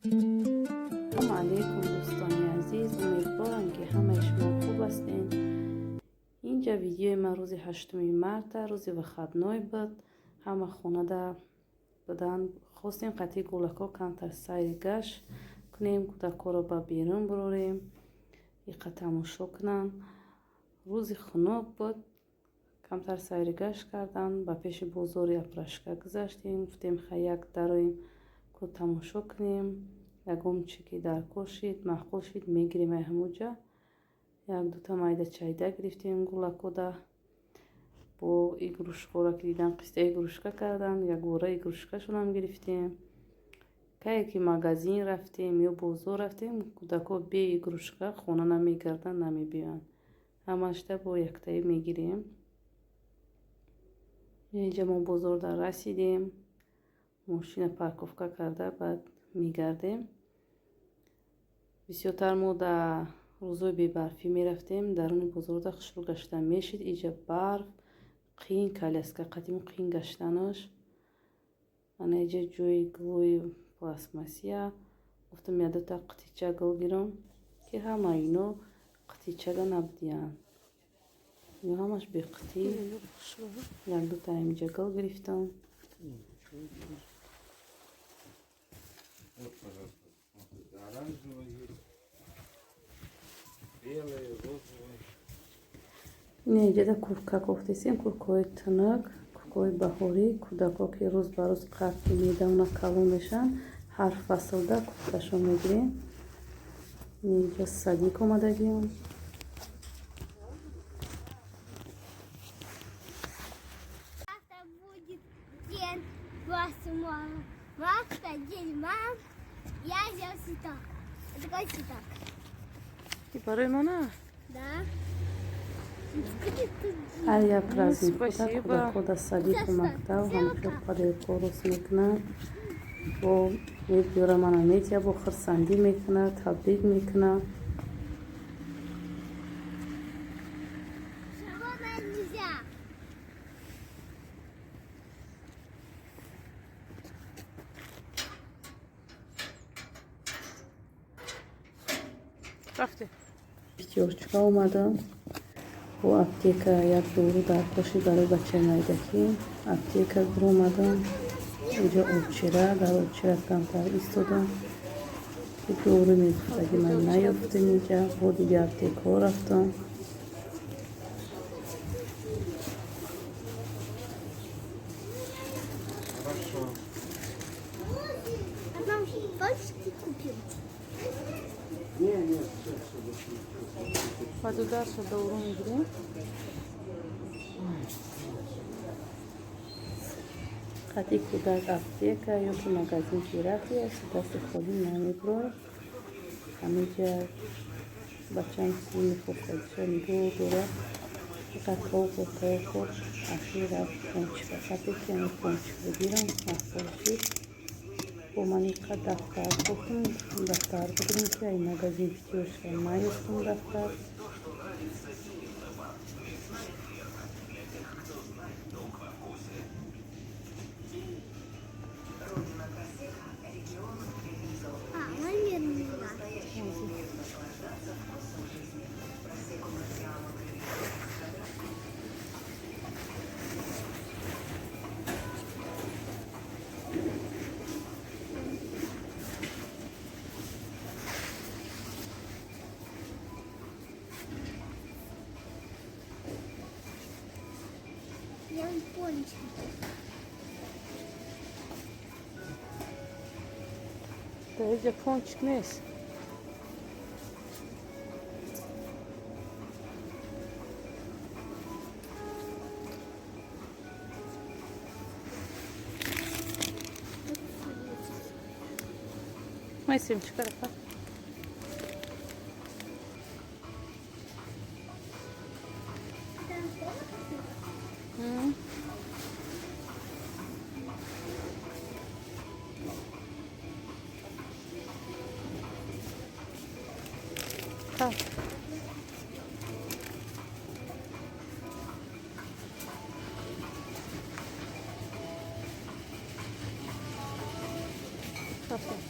Салому алейкум, дӯстони азиз. Умедворам, ки ҳамаи шумо хуб ҳастед. Инҷа видеои ман рӯзи 8 марта, рӯзи выходной буд, ҳама хонада буданд. Хостем қатъи гулакҳо камтар сайри гашт кунем, кӯдакҳоро ба берун бурорем, иқа тамошо кунанд. Рӯзи хунук буд, камтар сайри гашт кардан, ба пеши бозори Апрашка гузаштем. Гуфтем, хай, як дароем ку, тамошо кунем, ягон чи ки даркор шид, маъқул шид, мегирем. Ай ҳамуҷа як дута майда чайда гирифтем. Гулакода бо игрушкаро ки дидан, қиста игрушка кардан, якбора игрушкашонам гирифтем. Кае ки магазин рафтем ё бозор рафтем, кӯдакҳо бе игрушка хона намегарданд, намебиёянд. Ҳамашта бо яктаӣ мегирем. Инҷа мо бозорда расидем, мошина парковка карда, баъд мегардем. Бисёртар мо дар рӯзҳои бебарфӣ мерафтем, даруни бозорда хушрӯ гаштан мешид. Иҷа барф, қиин, коляска қадиму қиин гаштанаш. Ана иҷа ҷои гулои пластмассия. Гуфтам, якдута қитича гул гирам, ки ҳама ино қитичада набудиянд, ино ҳамаш беқитӣ. Якдута инҷа гул гирифтам. Вот, пожалуйста, смотрите, оранжевый есть, белый, розовый. Ина иҷада куртка кофтесем, курткаҳои тунук, курткаҳои баҳорӣ. Кӯдакҳо ки рӯз ба рӯз қадди медавна калон мешаванд, ҳар фаслда курткашон мегирем. Инҷа садик омадагиам. Завтра будет день 8 марта, день мам. Я взял цветок. Такой цветок. Барои мана? Да. Скажи, тут Ҳар як праздникода Спасибо. кӯдакҳо дар садику мактаб ҳамчун подаркҳо рост мекунанд, бо мебиёра, мана метия, бо хурсандӣ мекунад, табрик мекунад. Червоное нельзя. Рафте. Пятёрочка омадам, бо аптека як дору даркор шид барои бачаи майдакӣ, аптека омадам. Инҷо очередь, дар очередь камтар истодам, ки дору мегуфтаги ман наёфтем. Инҷа бо дига аптекаҳо рафтам. Хорошо. А нам пончики купим. Не, не, все, все, больше ничего. Баъду дарса дору мегирем. Қатъи кӯдак аптека ё ки магазин ки рафти, дасти холӣ намебурад. Ҳамиҷа бачаам чизи мехостагиша нигоҳ дорад, фақат то хӯрд. Ахир рафт пончика қапид, ки ҳамин пончик бигирам, маъқул шид. Бо ман иқа дафтар гуфтам, дафтар бигирем, ки ай магазин Пятёрочка наёфтам дафтар. А, номер меня. Я пончики. Дар инҷа пончик нест. Майсем, чикар апа? Там комната? М. Так. Рафтем.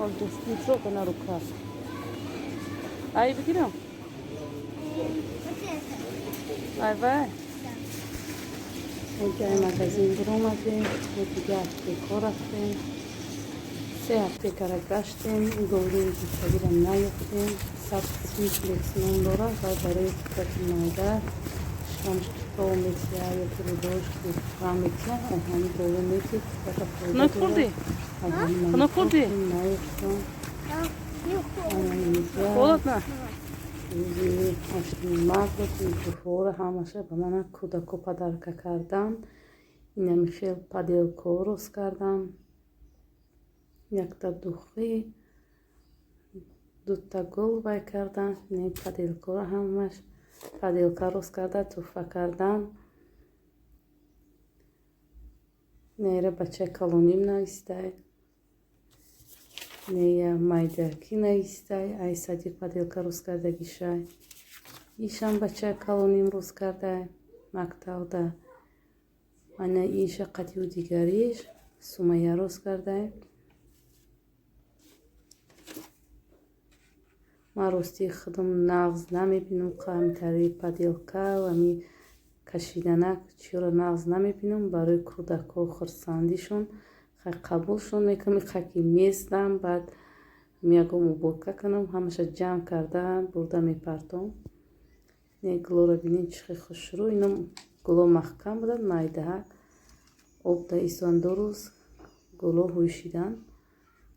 Не трогай на руках. Ай, бигирам? Вот это. Ай, вай. Да. Инҷа магазин биромадем, дига аптеко рафтем. Се аптекара гаштем, доруи гуфтагиро наёфтем. Сабз Симплекс ном дорад ва барои кӯдаки майда шикамаш китоб метиҳад ё ки рӯдаош ғам метиҳад, оҳани дору метиҳад, кӯдака фоида Хунук хӯрдӣ? дорад. Хунук хӯрдӣ? Наёфтам. Да. Не холодно. Инҷа Холодно? Рӯзи 8 март буд, ин туҳфаҳоро ҳамаша ба мана кӯдако подарка кардан. Инами хел поделкаҳо рост кардам. Якта духи, дута гул вай кардан. Ин поделкаҳоро ҳамаш поделка рост карда туҳфа кардан. Неера бачаи калоним навистай. Нея майдаки навистай. Ай садиқ поделка рост кардагишай. Ишам бачаи калоним рост кардай мактабда. Ана иша қатиу дигариш Сумая рост кардай. Ман ростии худам нағз намебинам, камтари поделка ами кашиданак чиро нағз намебинам. Барои кӯдакҳо хурсандишон хай қабулшон мекунам, хаки местам, баъд меягом уборка кунам, ҳамаша ҷамъ карда бурда мепартом. Не гулоро бинед чӣ хел хушрӯ, ино гуло маҳкам буданд, майдаҳак об да истодан ду рӯз гуло ҳӯшидан.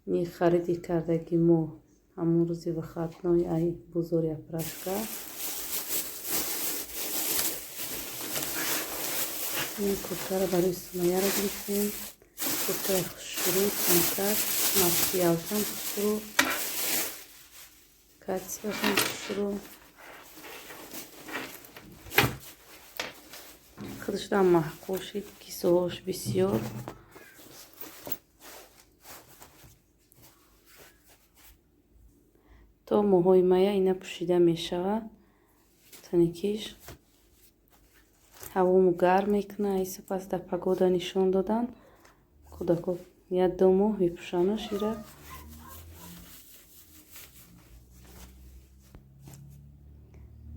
Ни хариди кардаги мо ҳамон рӯзи выходной ай бозори Апрашка. Ин курткаро барои Сумаяро гирифтем. Курткаи хушрӯ, тункак, материалшам хушрӯ, качествашам хушрӯ. Худашам маъқул шид, кисоҳош бисёр. То моҳҳои мая ина пӯшида мешавад. Таникиш ҳавому гарм мекунад, ай сипас дар погода нишон додан. Кӯдако як ду моҳ мепӯшанаш ира.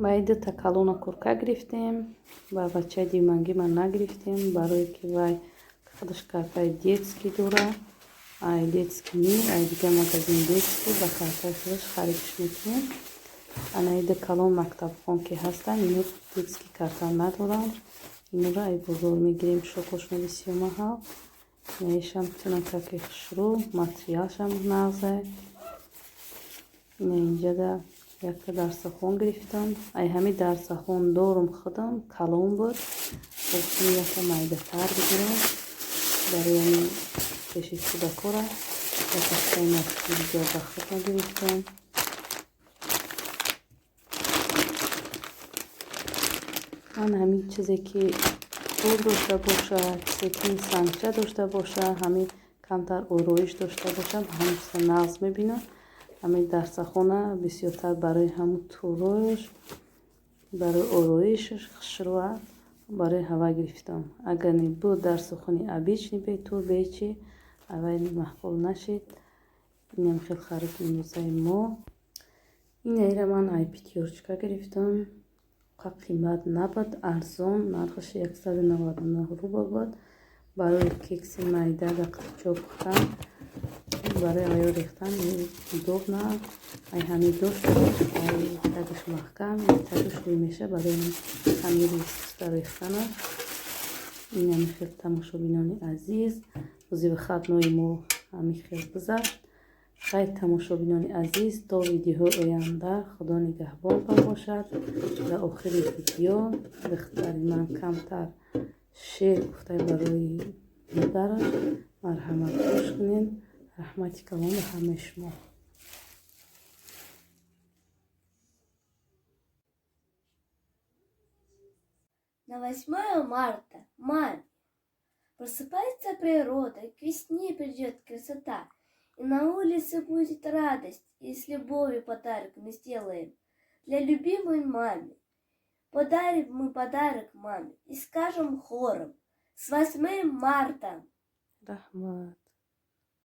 Ба ин дута калона курка гирифтем, ба бачаи димангӣ ман нагирифтем, барое ки вай худаш картаи детский дорад. Ай детский мир, ай дигар магазин детский ба картаи худаш харидш мекунем. Ана ида калон мактабхон ки ҳастанд, ино детский карта надоранд. Инора ай бозор мегирем, шокошона бисёр маҳал. Инаишам тунакаки хушрӯ, материалшам нағзе. Ина инҷада якта дарсахон гирифтам. Ай ҳами дарсахон дорум худам, калон буд. Гуфтам якта майдатар бигирам барои ҳамин пеши кӯдакора. Якта дигар ба худам гирифтам. Ман ҳамин чизе ки пул дошта бошад, чизе ки санча дошта бошад, ҳамин камтар ороиш дошта бошад, ҳамин чиза нағз мебинам. Ҳамин дарсахона бисёртар барои ҳамун турош, барои ороишаш хушрӯа, барои ҳава гирифтам. Агар не буд дарсахони обычный бе тур бечи, аввал маъқул нашид. Инам хел харид имрӯзаи мо. Инаира ман ай пятёрочка гирифтам. Қа қимат набуд, арзон, нархаш 199 рубл буд. Барои кекси майда дар қитчо пухтан, барои аё рехтан удобно. Ай ҳами дошт, ай тагаш маҳкам, тагаш рӯй меша барои хамири суста рехтанаш. Инами хел тамошобинони азиз, рӯзи выходной мо ҳами хел гузашт. Хайр тамошобинони азиз, то видеоҳои оянда Худо нигаҳбонтон бошад. Дар охири видео духтари ман камтар шеър гуфтай барои модараш. Марҳамат гӯш кунед. Раҳмати калон ба ҳамаи шумо. На 8 марта маме просыпается природа, к весне придет красота, и на улице будет радость, и с любовью подарок мы сделаем для любимой маме. Подарим мы подарок маме и скажем хором: с 8 марта! Раҳмат.